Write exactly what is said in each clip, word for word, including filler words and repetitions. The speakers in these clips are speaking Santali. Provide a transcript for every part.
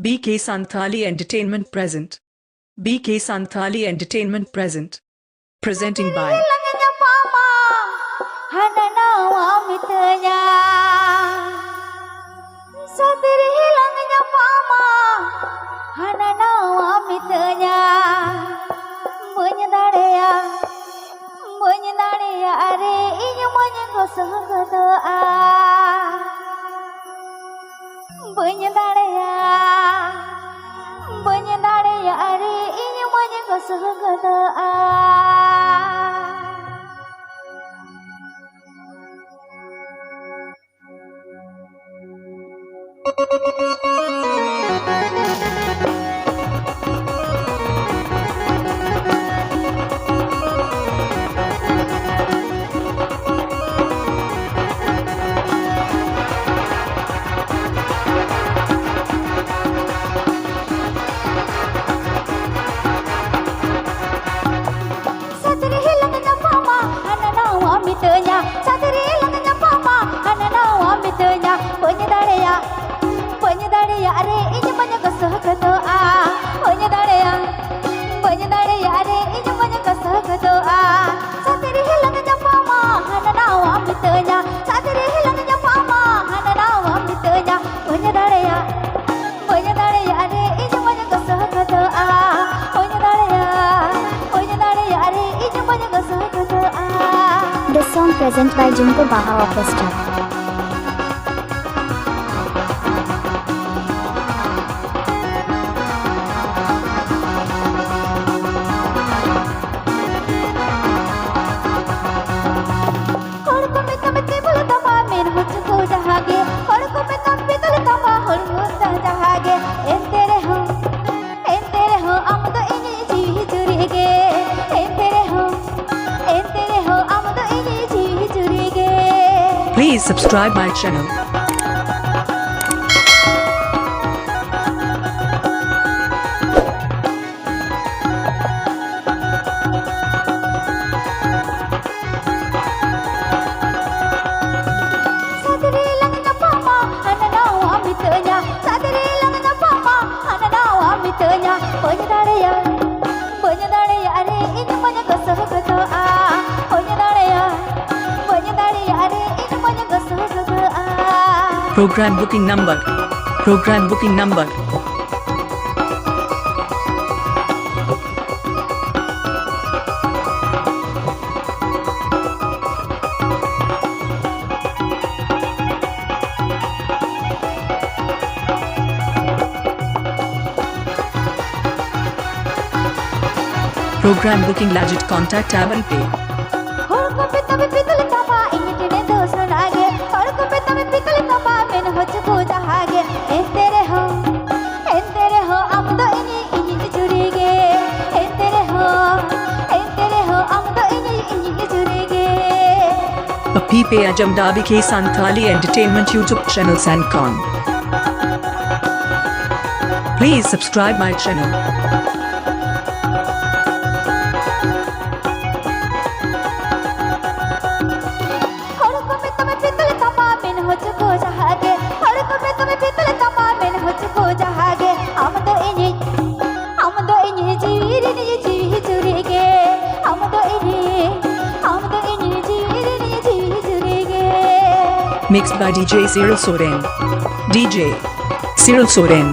B K Santhali Entertainment present. B K Santhali Entertainment present. Presenting by. Lang nyapama, hana nawa mitanya. Satri hilang nyapama, hana nawa mitanya. Menyedarea, menyedarea are inya menyengkosong kedoa. Bañ ᱫᱟᱲᱮᱭᱟᱜ, ᱵᱟᱹᱧ ᱫᱟᱲᱮᱭᱟᱜ ᱨᱮ ᱤᱧ ᱵᱟᱹᱧ ᱜᱚᱥᱚ ᱜᱚᱫᱚᱜᱼᱟ᱾ ᱥᱟᱛᱨᱤ ᱦᱤᱞᱟᱹᱝ ᱧᱟᱯᱟᱢᱟ, ᱦᱟᱱᱟ ᱱᱟᱣᱟ ᱢᱤᱛᱟᱹᱧᱟ᱾ ᱥᱟᱛᱨᱤ ᱦᱤᱞᱟᱹᱝ ᱧᱟᱯᱟᱢᱟ, ᱦᱟᱱᱟ ᱱᱟᱣᱟ ᱢᱤᱛᱟᱹᱧᱟ᱾ ᱵᱟᱹᱧ ᱫᱟᱲᱮᱭᱟᱜ, ᱵᱟᱹᱧ ᱫᱟᱲᱮᱭᱟᱜ ᱨᱮ ᱤᱧ ᱵᱟᱹᱧ ᱜᱚᱥᱚ ᱜᱚᱫᱚᱜᱼᱟ᱾ ᱵᱟᱹᱧ ᱫᱟᱲᱮᱭᱟᱜ, ᱵᱟᱹᱧ ᱫᱟᱲᱮᱭᱟᱜ ᱨᱮ ᱤᱧ ᱵᱟᱹᱧ ᱜᱚᱥᱚ ᱜᱚᱫᱚᱜᱼᱟ᱾ ᱥᱟᱛᱨᱤ ᱦᱤᱞᱟᱹᱝ ᱧᱟᱯᱟᱢᱟ, ᱦᱟᱱᱟ ᱱᱟᱣᱟ ᱢᱤᱛᱟᱹᱧᱟ᱾ ᱥᱟᱛᱨᱤ ᱦᱤᱞᱟᱹᱝ ᱧᱟᱯᱟᱢᱟ, ᱦᱟᱱᱟ ᱱᱟᱣᱟ ᱢᱤᱛᱟᱹᱧᱟ᱾ ᱵᱟᱹᱧ ᱫᱟᱲᱮᱭᱟᱜ, ᱵᱟᱹᱧ ᱫᱟᱲᱮᱭᱟᱜ ᱨᱮ ᱤᱧ ᱵᱟᱹᱧ ᱜᱚᱥᱚ ᱜᱚᱫᱚᱜᱼᱟ᱾ ᱵᱟᱹᱧ ᱫᱟᱲᱮᱭᱟᱜ, ᱵᱟᱹᱧ ᱫᱟᱲᱮᱭᱟᱜ ᱨᱮ ᱤᱧ ᱵᱟᱹᱧ ᱜᱚᱥᱚ ᱜᱚᱫᱚᱜᱼᱟ᱾ This song present by Jumko Baha Orchestra. ᱦᱚᱲ ᱠᱚ ᱢᱮᱛᱟᱢᱟ ᱛᱮ ᱵᱚᱞᱮ ᱛᱟᱢᱟ ᱢᱮᱱ ᱦᱚᱪᱚ ᱠᱚ ᱡᱟᱦᱟᱸ ᱜᱮ᱾ ᱦᱚᱲ ᱠᱚ ᱢᱮᱛᱟᱢ ᱯᱤᱛᱚᱞ ᱛᱟᱢᱟ ᱦᱚᱲᱢᱚ ᱛᱟᱢ ᱡᱟᱦᱟᱸ ᱜᱮ᱾ ᱮᱱᱛᱮ ᱨᱮᱦᱚᱸ, ᱮᱱᱛᱮ ᱨᱮᱦᱚᱸ ᱟᱢ ᱫᱚ ᱤᱧᱤᱡ ᱡᱤᱣᱤ ᱡᱩᱨᱤ ᱜᱮ᱾ ᱮᱱᱛᱮ ᱨᱮᱦᱚᱸ, ᱮᱱᱛᱮ ᱨᱮᱦᱚᱸ ᱟᱢ ᱫᱚ ᱤᱧᱤᱡ ᱡᱤᱣᱤ ᱡᱩᱨᱤ ᱜᱮ᱾ Please subscribe my channel. ᱥᱟᱫᱽᱨᱮ ᱞᱟᱝ ᱧᱟᱯᱟᱢᱟ, ᱦᱟᱱᱟ ᱱᱟᱣᱟ ᱢᱤᱛᱟᱹᱧᱟ᱾ ᱥᱟᱫᱽᱨᱮ ᱞᱟᱝ ᱧᱟᱯᱟᱢᱟ, ᱵᱟᱹᱧ ᱫᱟᱲᱮᱭᱟᱜ, ᱵᱟᱹᱧ ᱫᱟᱲᱮᱭᱟᱜ ᱨᱮ ᱤᱧ ᱵᱟᱹᱧ ᱜᱚᱥᱚ ᱜᱚᱫᱚᱜᱼᱟ᱾ ᱵᱟᱹᱧ ᱫᱟᱲᱮᱭᱟᱜ, ᱵᱟᱹᱧ ᱫᱟᱲᱮᱭᱟᱜ ᱨᱮ ᱤᱧ ᱵᱟᱹᱧ ᱜᱚᱥᱚ ᱜᱚᱫᱚᱜᱼᱟ᱾ Program booking number. Program booking number. Program booking ᱞᱟᱹᱜᱤᱫ contact ᱟᱵᱚᱱ ᱯᱮ᱾ ᱦᱚᱲ ᱠᱚ ᱢᱮᱛᱟᱢᱟ ᱯᱤᱛᱚᱞ ᱛᱟᱢᱟ, ᱤᱧ ᱴᱷᱮᱱ ᱫᱚ ᱥᱚᱱᱟ ᱜᱮ᱾ ᱦᱚᱲ ᱠᱚ ᱢᱮᱛᱟᱢᱟ ᱯᱤᱛᱚᱞ ᱛᱟᱢᱟ, ᱢᱮᱱ ᱦᱚᱪᱚ ᱠᱚ ᱡᱟᱦᱟᱸ ᱜᱮ᱾ ᱮᱱᱛᱮ ᱨᱮᱦᱚᱸ, ᱮᱱᱛᱮ ᱨᱮᱦᱚᱸ ᱟᱢ ᱫᱚ ᱤᱧᱤᱡ, ᱤᱧᱤᱡ ᱡᱩᱨᱤ ᱜᱮ᱾ ᱮᱱᱛᱮ ᱨᱮᱦᱚᱸ, ᱮᱱᱛᱮ ᱨᱮᱦᱚᱸ ᱟᱢ ᱫᱚ ᱤᱧᱤᱡ, ᱤᱧᱤᱡ ᱡᱩᱨᱤ ᱜᱮ᱾ ᱟᱯᱮ ᱯᱮ ᱟᱸᱡᱚᱢ ᱫᱟ ᱵᱤ ᱠᱮ Santhali Entertainment YouTube channel ᱥᱮᱱ ᱠᱷᱚᱱ᱾ Please subscribe my channel. ᱦᱚᱲ ᱠᱚ ᱢᱮᱛᱟᱢᱟ ᱯᱤᱛᱚᱞ ᱛᱟᱢᱟ, ᱢᱮᱱ ᱦᱚᱪᱚ ᱠᱚ ᱡᱟᱦᱟᱸ ᱜᱮ᱾ ᱦᱚᱲ ᱠᱚ ᱢᱮᱛᱟᱢᱟ ᱯᱤᱛᱚᱞ ᱛᱟᱢᱟ, ᱢᱮᱱ ᱦᱚᱪᱚ ᱠᱚ ᱡᱟᱦᱟᱸ ᱜᱮ᱾ ᱟᱢ ᱫᱚ ᱤᱧᱤᱡ, ᱟᱢ ᱫᱚ ᱤᱧᱤᱡ ᱡᱤᱣᱤ ᱨᱤᱱᱤᱡ ᱡᱤᱣᱤ ᱡᱩᱨᱤ ᱜᱮ᱾ ᱟᱢ ᱫᱚ ᱤᱧᱤᱡ, ᱟᱢ ᱫᱚ ᱤᱧᱤᱡ ᱡᱤᱣᱤ ᱨᱤᱱᱤᱡ ᱡᱤᱣᱤ ᱡᱩᱨᱤ ᱜᱮ᱾ Mixed by ᱰᱤ ᱡᱮ ᱥᱤᱨᱚ ᱥᱚᱨᱮᱱ᱾ ᱰᱤ ᱡᱮ ᱥᱤᱨᱚ ᱥᱚᱨᱮᱱ᱾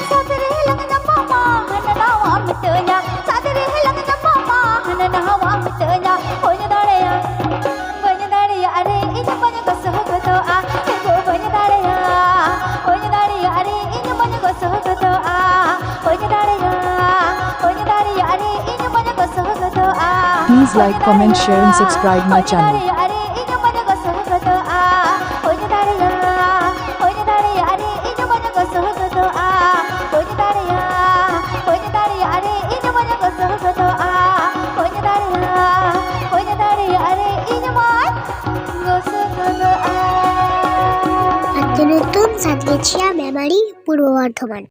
ᱥᱟᱫᱽ ᱨᱮ ᱞᱟᱝ ᱧᱟᱯᱟᱢᱟ, ᱦᱟᱱᱟ ᱱᱟᱣᱟ ᱢᱤᱛᱟᱹᱧᱟ᱾ ᱥᱟᱫᱽ ᱨᱮ ᱞᱟᱝ ᱧᱟᱯᱟᱢᱟ, ᱦᱟᱱᱟ ᱱᱟᱣᱟ ᱢᱤᱛᱟᱹᱧᱟ᱾ ᱵᱟᱹᱧ ᱫᱟᱲᱮᱭᱟᱜ, ᱵᱟᱹᱧ ᱫᱟᱲᱮᱭᱟᱜ ᱨᱮ ᱤᱧ ᱵᱟᱹᱧ ᱜᱚᱥᱚ ᱜᱚᱫᱚᱜᱼᱟ᱾ ᱛᱤᱸᱜᱩ ᱵᱟᱹᱧ ᱫᱟᱲᱮᱭᱟᱜ, ᱵᱟᱹᱧ ᱫᱟᱲᱮᱭᱟᱜ ᱨᱮ ᱤᱧ ᱵᱟᱹᱧ ᱜᱚᱥᱚ ᱜᱚᱫᱚᱜᱼᱟ᱾ ᱵᱟᱹᱧ ᱫᱟᱲᱮᱭᱟᱜ, ᱵᱟᱹᱧ ᱫᱟᱲᱮᱭᱟᱜ ᱨᱮ ᱤᱧ ᱵᱟᱹᱧ ᱜᱚᱥᱚ ᱜᱚᱫᱚᱜᱼᱟ᱾ Please like, comment, share and subscribe my channel. ᱵᱟᱹᱧ ᱫᱟᱲᱮᱭᱟᱜ ᱨᱮ ᱤᱧ ᱵᱟᱹᱧ ᱜᱚᱥᱚ ᱜᱚᱫᱚᱜᱼᱟ᱾ ᱵᱟᱹᱧ ᱫᱟᱲᱮᱭᱟᱜ, ᱵᱟᱹᱧ ᱫᱟᱲᱮᱭᱟᱜ ᱨᱮ ᱤᱧ ᱵᱟᱹᱧ ᱜᱚᱥᱚ ᱜᱚᱫᱚᱜᱼᱟ᱾ ᱵᱟᱹᱧ ᱫᱟᱲᱮᱭᱟᱜ, ᱟᱨᱮ ᱤᱧ ᱢᱟᱧ ᱜᱚᱥᱚ ᱜᱚᱫᱚᱜᱼᱟ᱾ ᱟᱛᱳ ᱧᱩᱛᱩᱢ ᱥᱟᱛᱜᱮᱪᱷᱤᱭᱟ, ᱢᱮᱢᱟᱨᱤ, ᱯᱩᱨᱵᱚ ᱵᱚᱨᱫᱷᱚᱢᱟᱱ᱾